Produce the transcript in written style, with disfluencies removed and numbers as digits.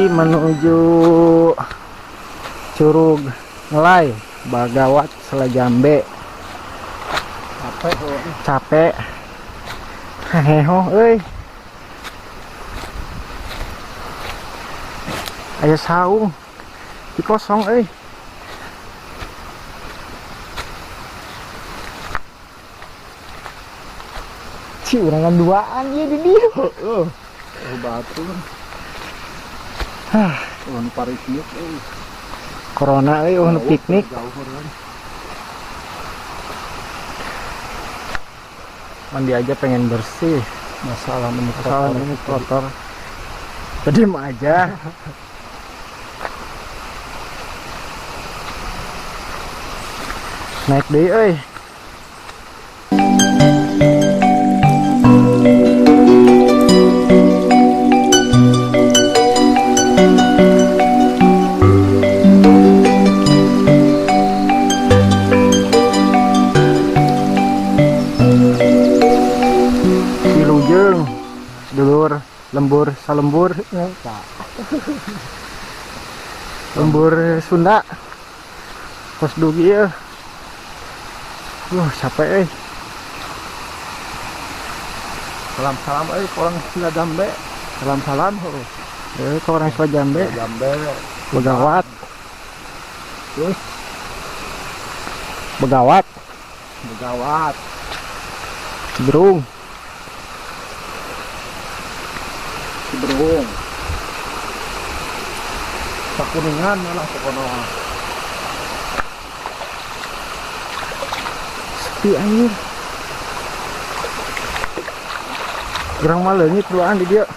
lagi menuju Curug Ngelay, Bagawat, Selajambe. Capek. Capek. Heheho euy. Aya saung. Di kosong euy. Ci urangan duaan ieu di dieu. Heeh. Oh, batu. Hah, Oh, nu pariknik euy. Corona euy, oh, nu piknik. Jauh urang. Mandi aja pengen bersih. Masalah meni Masalah kotor. ini kotor. Tadi mah aja. Naik deui euy. Wilujeng sedulur lembur salembur lembur Sunda kos dugi ya. Capek euy. Salam-salam euy ke orang Selajambe. Salam-salam heuh. Ke orang Selajambe. Selajambe. Begawat. Terus Begawat. Begawat. Ciberung. Ciberung. Sakuningan lah pokoknya. Sepi anjir. Gerang mah leungit duaan di dia.